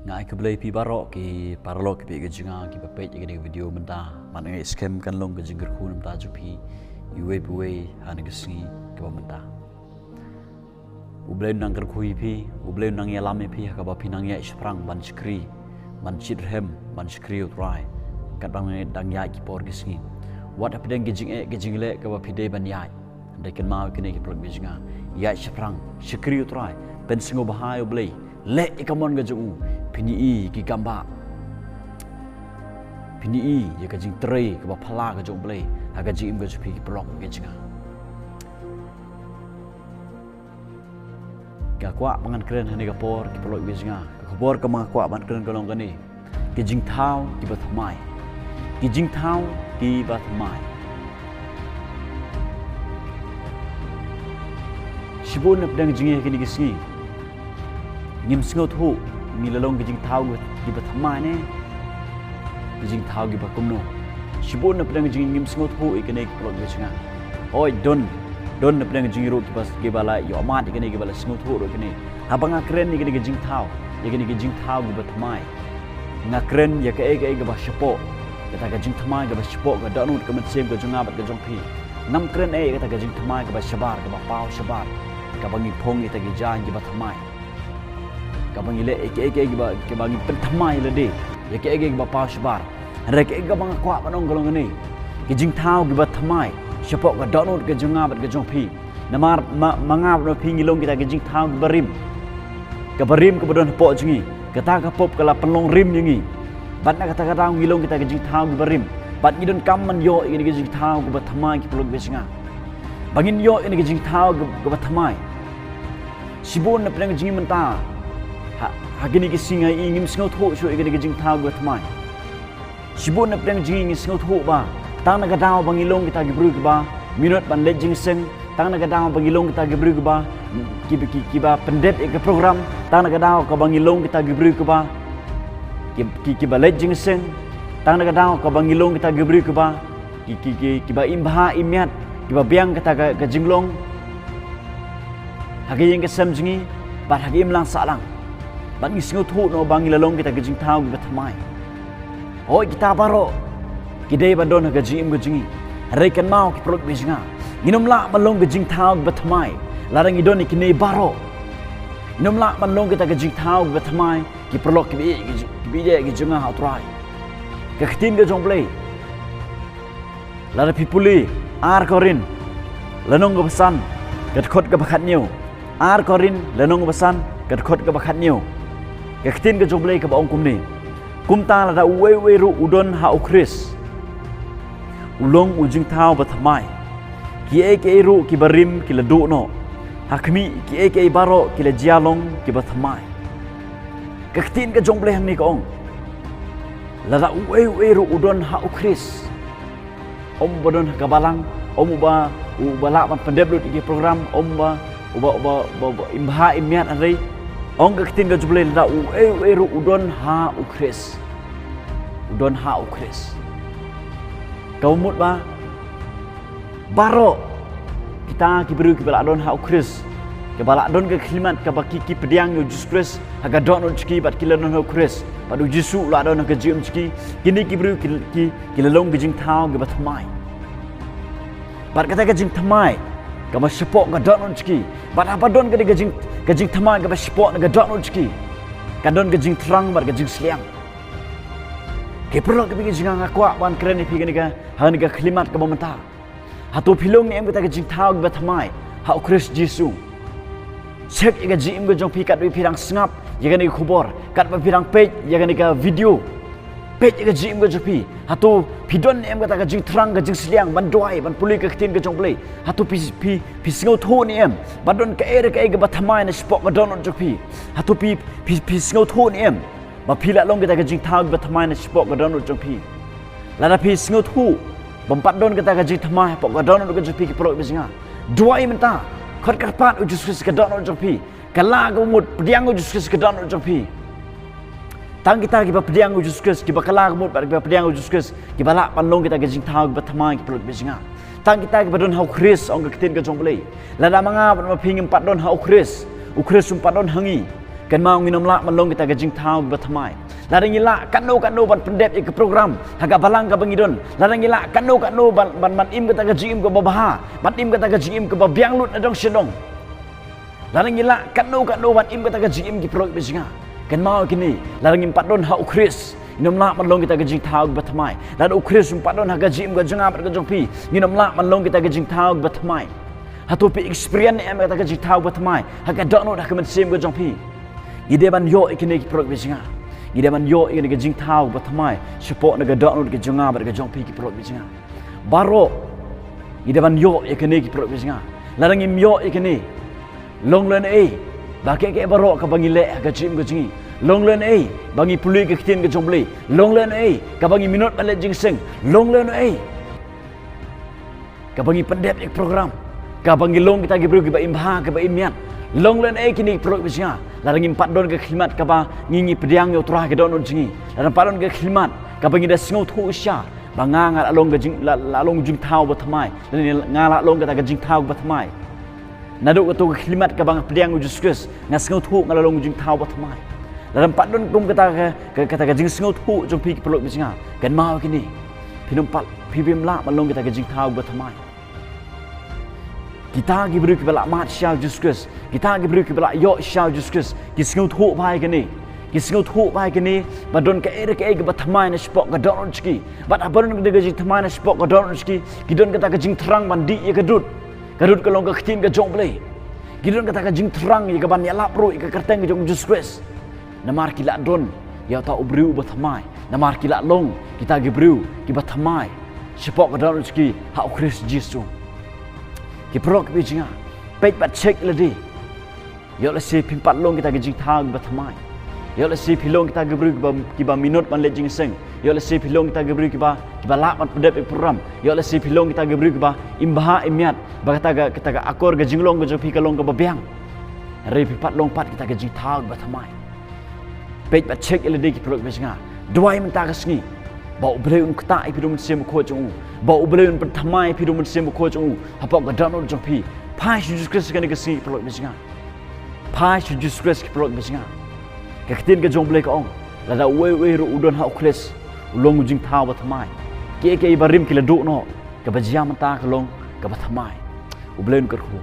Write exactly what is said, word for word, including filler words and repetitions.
Nga ai khublei phi baroh ki paralok ki phi ka jingïa ki ba peit ïa kane ka video mynta. Man nga skhem kan long ka jingkyrkhu na ka bynta jong phi iwei pa iwei ha kane ka sngi kaba mynta. U Blei un nang kyrkhu ïa phi, U Blei un nang ïalam ïa phi ha kaba phi nang ïaid shaphrang ban shakri, ban shitrhem, ban shakri ïa U Trai. Katba ngi dang ïaid ki por ki sngi, wat hapdeng ki jingeh ki jingleh kaba phi dei ban ïaid, hynrei kynmaw ïa kine ki paralok ki jingïa. Ïaid shaphrang, shakri ïa U Trai, pynsngewbha ïa U Blei, leh ïa ka mon ka jong U. Phin ïohi ïa ki kambah, phin ïohi ïa ka jingtrei kaba phylla ka jong U Blei ha ka jingim ka jong phi, ki paralok ki jingïa. Nga kwah ba ngan kren ha kane ka por, ki paralok ki jingïa. Ka khubor kaba nga kwah ban kren ka long kane: ki jingthaw ki ba thymmai. Ki jingthaw ki ba thymmai. Shibun na pdeng jong ngi ha kine ki sngi, ngim sngewthuh, ngi la long ki jingthaw ki ba thymmai ne ki jingthaw ki ba kumno. Shibun na pdeng jong ngi ngim sngewthuh ïa kine, ki paralok ki jingïa. Hooid, don, don na pdeng jong ngi ruh ki ba, ki ba la ïohmad ïa kine, ki ba la sngewthuh ruh ïa kine. Haba nga kren ïa kine ki jingthaw, ïa kine ki jingthaw ki ba thymmai, nga kren ïa kaei kaei kaba shapoh, kata ka jingthymmai kaba shapoh ka dohnud ka mynsiem ka jong nga bad ka jong phi. Ngam kren ïa kata ka jingthymmai kaba shabar, kaba paw shabar, kaba ngi phong ïa kita ki jaiñ ki ba thymmai, kaba ngi leh ïa kaei kaei kaba, kaba ngi pynthymmai ïa lade ïa kaei kaei kaba paw shabar. Hynrei kaei kaba nga kwah ban ong ka long kane: ki jingthaw ki ba thymmai shapoh ka dohnud ka jong nga bad ka jong phi. Namar ma, ma nga bad ma phi ngi long kita ki jingthaw ki ba rim. Ka ba rim ka ba don hapoh jong ngi, kata ka pop ka la pynlong rim ïa ngi. Bad na kata ka daw ngi long kita ki jingthaw ki ba rim, bad ngi donkam ban ïoh ïa kine ki jingthaw ki ba thymmai, ki paralok ki jingïa. Ba ngin ïoh ïa kine ki jingthaw ki, ki ba thymmai, shibun na pdeng jong ngi mynta ha, ha kine ki sngi, ngi ngim sngewthuh shuh ïa kine ki jingthaw ki ba thymmai. Shibun na pdeng jong ngi ngi sngewthuh ba tang na ka daw ba ngi long kita ki briew ki ba minot ban leit jingïaseng, tang na ka daw ba ngi long kita ki briew ki ba, ki, ki, ki ba pyndep ïa ka program, tang na ka daw ka ba ngi long kita ki briew ki ba, ki, ki, ki ba leit jingïaseng, tang na ka daw ka ba ngi long kita ki briew ki ba, ki, ki, ki, ki ba im bha im miat, ki ba biang kata ka, ka jinglong ha ka ïing ka sem jong ngi bad ha ka imlang sahlang. Bad ngi sngewthuh noh ba ngi la long kita ki jingthaw ki ba thymmai. Hooid, kita baroh ki dei ban don ha ka jingim ka jong ngi. Hynrei kynmaw, ki paralok ki jingïa, ngin ym lah ban long ki jingthaw ki ba thymmai lada ngi don ïa kine baroh. Ngin ym lah ban long kita ki jingthaw ki ba thymmai, ki paralok ki ba ïeit, ki, ki ba ïeit ki jong nga ha U Trai. Ka ktien ka jong U Blei, lada phi pule Ar Korinth lynnong ka ba san, ka dkhot ka ba khathynñiew. Ar Korinth lynnong ka ba san, ka dkhot ka ba khathynñiew. Ka ktien ka jong U Blei ka ba ong kumne: Kumta lada uwei uwei ruh u don ha U Khrist, u long u jingthaw ba thymmai. Kiei kiei ruh ki ba rim ki la duh noh, ha khmih, kiei kiei baroh ki la jia long ki ba thymmai. Ka ktien ka jong U Blei hangne ka ong, lada uwei uwei ruh u don ha U Khrist, ym uba don ha ka balang, ym uba, uba lah ban pyndep lut ïa ki program, ym uba, uba, uba, uba, uba im bha im miat, hynrei ong ka ktien ka jong U Blei, lada uwei uwei ruh u don ha U Khrist, u don ha U Khrist. Ka mut ba baroh kita ki briew ki ba la don ha U Khrist, ki ba la don ka khyllipmat ka ba ki, ki pdiang ïa U Jisu Khrist ha ka dohnud jong ki bad ki la don ha U Khrist, bad U Jisu u la don ha ka jingim jong ki, kine ki briew ki, ki, ki la long ki jingthaw ki ba thymmai. Bad kata ka jingthymmai ka ba shapoh ka dohnud jong ki, bad haba don kata ka jing, ka jingthymmai ka ba shapoh na ka dohnud jong ki, ka don ka jingthrang bad ka jingsliang. Ki paralok ki ba ïeit ki jingïa, nga kwah ban kren ïa phi kane ka, ha kane ka khyllipmat ka ba mynta. Hato phi long ne em kita ki jingthaw ki ba thymmai ha U Khrist Jisu? Check ïa ka jingim ka jong phi katba phi dang sngap ïa kane ka khubor, katba phi dang peit ïa kane ka video. Peit ïa ka jingim ka jong phi. Hato phi don ne em kata ka jingthrang, ka jingsliang ban duwai, ban pule ka ktien ka jong U Blei? Hato phi, phi, phi sngewthuh ne em ba don kaei re kaei ka ba thymmai na shapoh ka dohnud jong phi? Hato phi, phi, phi sngewthuh ne em ba phi la long kita ka jingthaw ki ba thymmai na shapoh ka dohnud jong phi? Lada phi sngewthuh ba ym pat don kata ka jingthymmai hapoh ka dohnud ka jong phi, ki paralok ki ba ïeit ki jingïa, duwai mynta. Khot kyrpad U Jisu Khrist ha ka dohnud jong phi. Kylla ka mut, pdiang U Jisu Khrist ha ka dohnud jong phi. Tang kita ki ba pdiang U Jisu Khrist, ki ba kylla ka mut bad ki ba pdiang U Jisu Khrist, ki ba lah ban long kita ki jingthaw ki ba thymmai, ki paralok ki ba ïeit ki jingïa. Tang kita ki ba don ha U Khrist, ong ka ktien ka jong U Blei. Lada ma nga bad ma phi ngim pat don ha U Khrist, U Khrist um pat don ha ngi, Kynmaw, ngin ym lah ban long kita ki jingthaw kiba thymmai. Lada ngi lah katno katno ban pyndep ïa ki program ha ka balang kaba ngi don, lada ngi lah katno katno ban, ban, ban im kata ka jingim kaba bha, ban im kata ka jingim kaba biang lut na dong sha dong, lada ngi lah katno katno ban im kata ka jingim, ki paralok kiba jong nga, kynmaw ïa kine, lada ngim pat don ha U Khrist, ngin ym lah ban long kita ki jingthaw kiba thymmai. Lada U Khrist um pat don ha ka jingim ka jong nga bad ka jong phi, ngin ym lah ban long kita ki jingthaw kiba thymmai. Hato phi experience ne em kata ka jingthaw ba thymmai ha ka dohnud ha ka mynsiem ka jong phi? Ngi dei ban ïoh ïa kine, ki paralok kiba jong nga. Ngi dei ban ïoh ïa kine ki jingthaw ba thymmai shapoh na ka dohnud ka jong nga bad ka jong phi, ki paralok kiba jong nga. Baroh ngi dei ban ïoh ïa kine, ki paralok kiba jong nga. Lada ngim ïoh ïa kine, long lehnohei ba kaei kaei baroh kaba ngi leh ha ka jingim ka jong ngi, long lehnohei ba ngi pule ka ktien ka jong U Blei, long lehnohei kaba ngi minot ban leit jingïaseng, long lehnohei kaba ngi pyndep ïa ka program, kaba ngi long kita ki briew kiba im bha, kiba im miat, long lehnohei kine, ki paralok kiba jong nga, lada ngim pat don ka khyllipmat kaba ngi, ngi pdiang ïa U Trai ha ka dohnud jong ngi, lada ngim pat don ka khyllipmat kaba ngi da sngewthuh shisha ba nga, nga la long ka jing, la, la long jingthaw ba thymmai, lane nga la long kata ka jingthaw ba thymmai. Naduh kato ka khyllipmat kaba nga pdiang ïa U Jisu Khrist, nga sngewthuh nga la long jingthaw ba thymmai. Lada ngim pat don kum kata ka, ka, kata ka jingsngewthuh jong phi, ki paralok kiba jong nga, kynmaw ïa kine, phin ym pat, phi, phim lah ban long kita ki jingthaw ba thymmai. Kita ki briew kiba la mad shisha ïa U Jisu Khrist, kita ki briew kiba la ïoh shisha ïa U Jisu Khrist, ki sngewthuh bha ïa kine. Ki sngewthuh bha ïa kine ba don kaei re kaei kaba thymmai na shapoh ka dohnud jong ki. Bad haba don ka jingthymmai na shapoh ka dohnud jong ki, ki don kata ka jingthrang ban dih ïa ka dud. Ka dud ka long ka ktien ka jong U Blei. Ki don kata ka jingthrang ïa kaban ïalap ruh ïa ka kyrteng ka jong U Jisu Khrist. Namar ki la don ïa uta u briew uba thymmai. Namar ki la long kita ki briew kiba thymmai shapoh ka dohnud jong ki ha U Khrist Jisu. Ki paralok kiba jong nga, peit bad check ïa lade. Ïoh lehse phim pat long kita ki jingthaw kiba thymmai. Ïoh lehse phi long kita ki briew kiba, kiba minot ban leit jingïaseng. Ïoh lehse phi long kita ki briew kiba, kiba lah ban pyndep ïa ka program. Ïoh lehse phi long kita ki briew kiba im bha, im miat, ba kata ka, kata ka akor ka jinglong ka jong phi ka long kaba biang. Hynrei phim pat long pat kita ki jingthaw kiba thymmai. Peit bad check ïa lade, ki paralok kiba jong nga. Duwai mynta ka sngi ba U Blei un ktah ïa phi da U Mynsiem Bakhuid jong u, ba U Blei un pynthymmai ïa phi da U Mynsiem Bakhuid jong u hapoh ka dohnud jong phi. Phai sha U Jisu Khrist kane ka sngi, ki paralok kiba jong nga. Phai sha U Jisu Khrist, ki paralok kiba jong nga. Ka ktien ka jong U Blei ka ong, lada uwei uwei ruh u don ha U Khrist, u long u jingthaw ba thymmai. Kiei kiei barim ki la duh noh, kaba jia mynta ka long kaba thymmai. U Blei un kyrkhu.